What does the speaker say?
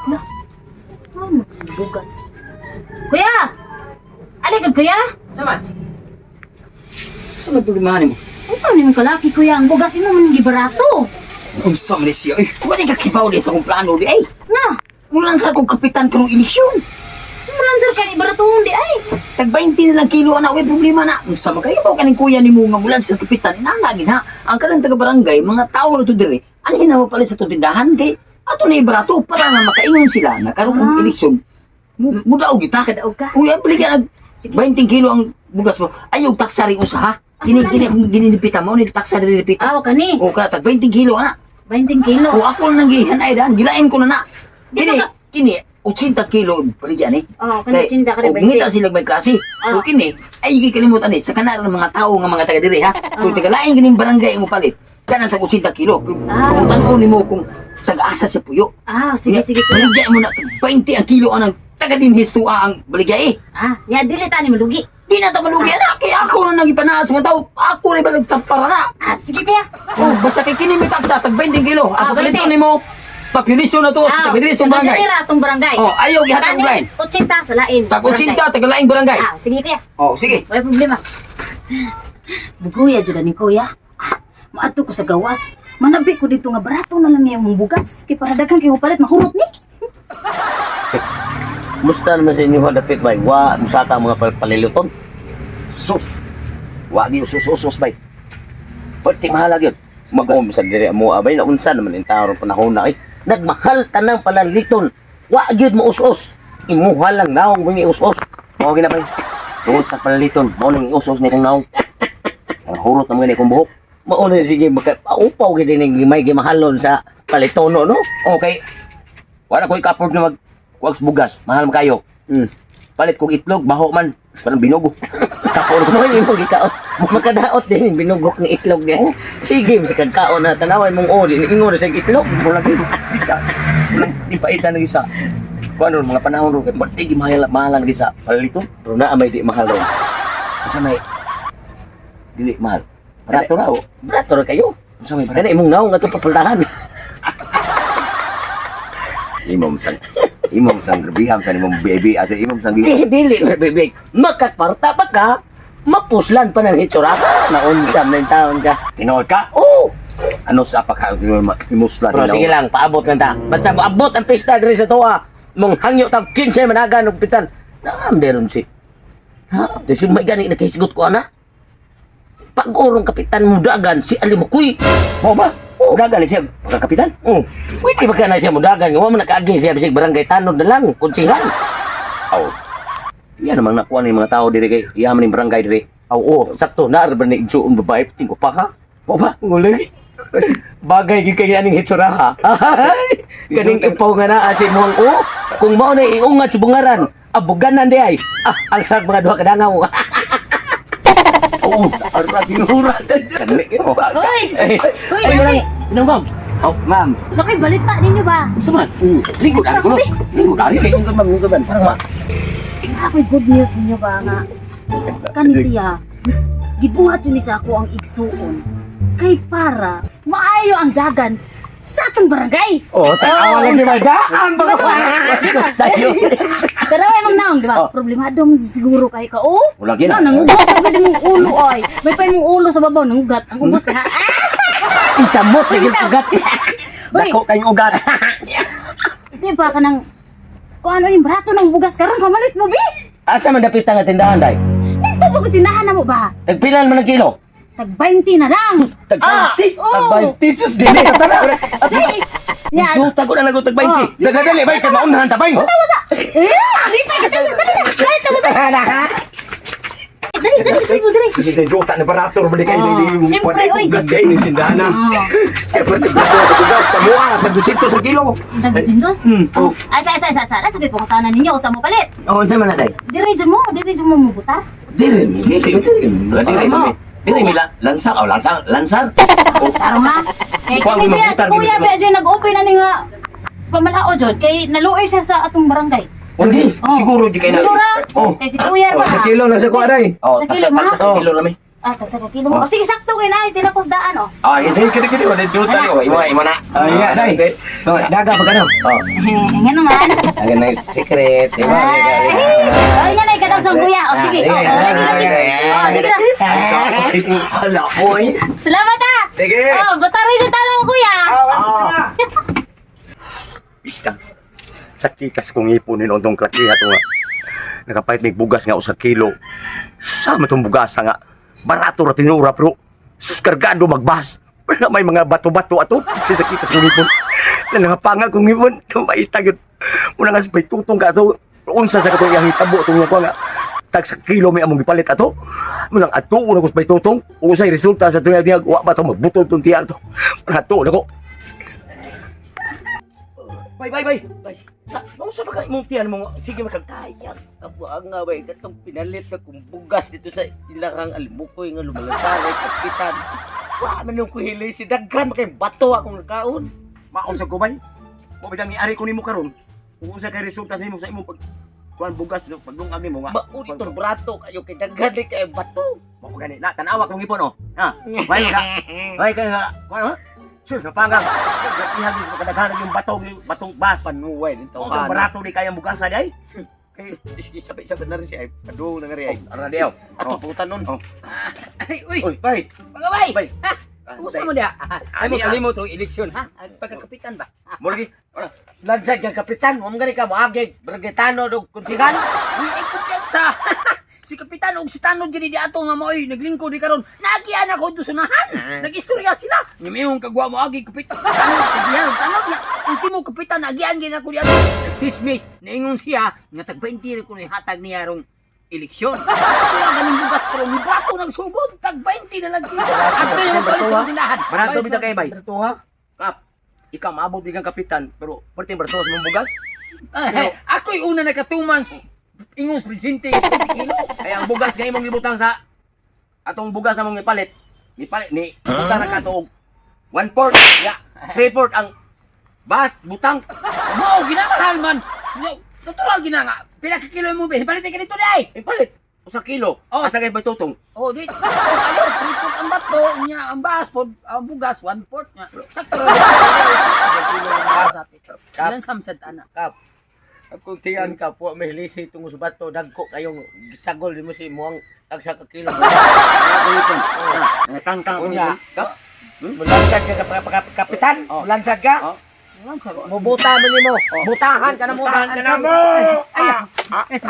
Lah, ano bugas? Kuya! Alikod, kuya? Sama. Sa may problemahan mo? Ang saan mo kalaki, kuya? Ang bugas imo man gibarato. Unsa man ni siya? Eh, wala ka kibaw di sa akong plano di ay. Nga, Mulan sa akong kapitan karong eleksyon. mulansar ka ni baratoon di ay. Tag 20 na lang kilo ana, way problema na. Unsa man kayo kaning kuya nimo nga mulan sa kapitan inana gid ha. Ang kanang taga barangay, mga tao na to diri, anhin na palit sa itong tindahan kay ato na ibarato para nga makaingon sila nga karong eleksyon. Mudaog kita. Kadaog ka. Uy, ang baligya nag Sige. 20 kilo ang bugas mo. Ayaw taksa rin usa ha. Kini Asa kini na? akong gininipita mo ni taksa rin nilipita. Aw kani. O ka tag 20 kilo ana. 20 kilo. O ako nang gihanay dan, gilain ko na na. Di Kini ba ka- kini 80 kilo baligya ni. Oh, kani 80 kani 20. 20. Ngita sila may klase. O kini ay gikalimutan ni sa kanar ng mga tao nga mga taga diri ha. Kung taga lain kining barangay mo palit. Kanang tag 80 kilo. Kung tan-aw nimo kung tag-asa sa puyo. Ah, sige sige, kuya. Baligya mo na 20 ang kilo anang taga dinhi tuwa ang baligya eh. Ah, ya dili ta ni malugi. Di na ta malugi na kay ako na nangipanaas mga tao. Ako rin ba nagtampara na? Ah, sige, kuya. Oh, basta kay kini may taksa tag 20 kilo. Ah, Ang papalito 20. nimo populasyon na to sa taga diri sa barangay. Taga atong barangay. Oh, ayaw gihatag og lain. Kani 80 sa lain. Tag 80 taga laing barangay. Ah, sige, kuya. Oh, sige. Wala problema. Buguya jud ni kuya. Ah, moadto ko sa gawas. Manabi ko dito nga barato na lang niya ang bugas. Kay para daghan kay palit mahurot ni. Musta naman sa inyo dapit bay. Wa musaka ang mga paliluton. Sus. Wagi usus-usus bay. Pati mahal gyud. Magom sa diri mo abay naunsa naman in taon panahon na eh. Nagmahal tanang palaliton. Wa gyud mo us-us. Imuha lang naong mo us-us. Mao gina bay. Tungod sa palaliton, mao ning usus ni kong naong. Ang hurot naman gani kong buhok. Mao na sige maka paupaw gid ning may gimahalon sa palitono no. Okay. Wala ko ika-afford na mag kuwag sa bugas, mahal man kayo. Palit kong itlog, baho man. Parang binugo. Kaon ko. Mo imong gikaon. Makadaot din yung binugok ni itlog niya. Sige, sa kagkaon na tanaway mong ori, ingon na sa itlog. Mula gyud. Di ka. Walang impaitan ng isa. Kuan ron mga panahon ron kay pati mahal mahal ang isa. Palaliton. Pero na may di mahalon. Asa may dili mahal. Barato ra oh. Brato ra kayo. Unsa may barato? Kana imong naong ato papultahan. Imong sang imong sang grabiham sa imong baby asa imong sang Di, dili, bibig. Makakwarta pa ka, mapuslan pa ng hitsura ka. Naunsam na yung taon ka. Tinuod ka? Oo. Ano sa pagka imusla Pero sige lang, paabot lang ta. Basta maabot ang pista diri sa tuwa. Mong hangyo tag 15 managan og pitan. Naam meron si. Ha? Di may gani nakahisgot ko ana. Pag-urong kapitan mo dagan si Ali Mukuy. Mao ba? Oh. Dagan ni siya pagkakapitan. Oh, pwede ba ka na siya mudagan? Wa man nakaagi siya bisig barangay tanod na lang, konsihan. Aw. Iya namang nakuha ni mga tao diri kay iya man ning barangay diri. Aw, oh, sakto na ba ni igsuon babae tingko pa ka. Mao ba? Ngulay. Bagay gyud kay aning hitsura ha. Kaning ipaw nga naa si imong o. Kung mao na iungat sa bungaran, abuganan di ay. Ah, alsag mga duha ka dangaw. Oo, ara tinura. Kani oh. Hoy! Hoy, Ay, hoy! Ano ma'am? Oh, ma'am. Nakay balita ninyo ba? Unsa man? Lingkod ang gulo. Lingkod ani kay ungkod ma'am, ungkod man. Parang ma. Ako'y good news ninyo ba nga? Kani siya, gibuhat yun ni sa ako ang igsuon. Kay para maayo ang dagan sa atong barangay. Oh, tanawa lagi may daan ba Sayo. Pero ay mang naong, di ba? Problemado mo siguro kay ka, oh. Wala gina. No, nangugat ka gud imong ulo oy. May pa imong ulo sa babaw nangugat. Ang ubos ka. Ah! Isamot na gyud ugat. Uy, Dako kayong ugat. di ba kanang kung ano yung brato ng bugas karon pamalit mo bi? Asa man dapita nga tindahan day? Dito mo ko tindahan na mo ba? Tagpilan man ang kilo? Tag 20 na lang. Tag 20. Oh. Tag 20 sus dili ka tara. Di. Yan. Juta ko na nago tag 20. Dagadali bay kay maunhan ta bay. Tawa sa. Eh, lipay ka dali dali na. Dali tawa sa. Dali dali sige dali. Kasi kay juta na barato man kay Oh, dili siyempre, oy. Gas kay Tindahan na. Oh. Eh, pwede ba sa bugas sa mua, tag 200 sa kilo. Tag 200? Oh. Ay, sa, sa, sa, sa, sa, sa, pangutanan ninyo, usa mo palit. Oh, unsa man na day? Dire dyan mo, dire dyan mo mubutar. Diri mi. Dili dili mi. Dili mi lansang aw lansang lansar. Oh, Taro ha? Eh, Kuha kini mo biya, si mabutar, kuya gini. biya dyan, nag-open na ni nga pamalao dyan, kay naluoy siya sa atong barangay. Hindi, Oh. siguro di kay na. Sura, Oh. kay si kuya ba? Sa kilo na sa kuha day. Oh, Sa kilo, ma? taksa kilo lami. Ah, tagsa ka kilo mo. Oh, sige, sakto kay na tinapos daan oh. Ah, sige, kini kini wala duta ni. Imo imo na. Ay, nga, day. Oh, daga pa kano. Oh. Nga naman. Daga na yung secret. Di ba? Ay, oh, nga na ikadaw sa kuya. Oh, sige. Oh, lagi lagi. Oh, sige na. Hala, oy. Salamat ah. Sige. Oh, batari sa tanong kuya. Ika. Sakitas kong ipon ni tong klakiha to nga. Nakapait mig bugas nga usa kilo. Sama tong bugas nga. Barato ra tinura pero sus kargado magbas. Pero may mga bato-bato ato sa sakitas kong ipon. Na nangapanga kong ipon tumaita gyud. Una nga may tutong ka ato. Unsa sa katong iyang hitabo atong iyang kuha nga. Tag sa kilo may among gipalit ato. Munang ato una ko sa may tutong. Usay resulta sa tuya niya wa ba to magbutod tong tiyan to. Ato na ko. Bay, bay, bay. Bay. Sa, mausa pa ka imong tiyan mo. Sige makag Tayang kabuang nga bay katong pinalit na kung bugas dito sa ilang alimukoy nga lumalansaray kapitan. Wa man yung kuhili si daghan kay bato akong nakaon. Mausag ko bay. Mo bitang niari ko nimo karon. Kung unsa kay resulta sa nimo sa imong pag kuan bugas no pagdungag nimo nga. Mauni tong brato kayo kay daghan di kay bato. Mo gani na tan-awa kong ipon oh. Ha. Bay ka. Bay ka nga. Kuan ha. Sus napangag. Ihag is makadaghan yung batong yung batong bas. Panuway din Oh, tong barato di kayang bugas ay. Kay Sabay-sabay na rin siya ay padung na nga rin ay. ara diaw. Ato puta nun. Oh. Ay, uy, Oy, bay. mga bay. Bay. Ha? Kumusta mo dia? Ay mo kalimo tong eleksyon ha? Ang Pagkakapitan ba? Mo lagi. Lansad ka kapitan, mo gani ka moagig barangay tanod og konsihan. Uy, ay kumpiyansa. Si Kapitan og si Tanod gini di ato nga maoy naglingkod di karon. Naagian ako do sunahan. Nagistorya sila. Nga kagwa mo agi Kapitan. Tanod siya Tanod nga ultimo Kapitan agian gini ako di ato. Chismis naingon siya nga tag 20 ra kuno hatag niya rong eleksyon. Ako ang ganing bugas karon ni brato nagsugod tag 20 na lang kilo. Adto yung palit sa tindahan. Barato bitaw kay bay. Brato ha. Kap. Ikaw maabot bigang kapitan pero perting barato sa imong bugas. Ay, ako'y una nakatuman sa ingon sa presidente 20 kilo. Ay ang bugas nga imong gibutang sa atong bugas among gipalit. Gipalit ni butang na kato og 1/4 ya 3/4 ang bas butang. Mao ginamahal man. Yo, natural gina nga. Pila ka kilo mo be? Palit ka dito day. Ipalit usa kilo. Oh. Asa kay batutong? Oh, di. Sakto kayo, 3 foot ang bato, nya ang bas pod ang bugas 1 fourth nya. Sakto ra kilo ang bas apit. Ilan samsad ana. Kap. Akong tiyan ka po, may lisi tungo sa bato, dagko kayong sagol mo si muang tag sa kakilo. Ipon. Ah, tangtang akong Unya. ipon. Kap. Mulansad ka kapitan, mulansad ka. Oh. Mubuta man nimo. Butahan ka na mo. Butahan ka na mo. Ay,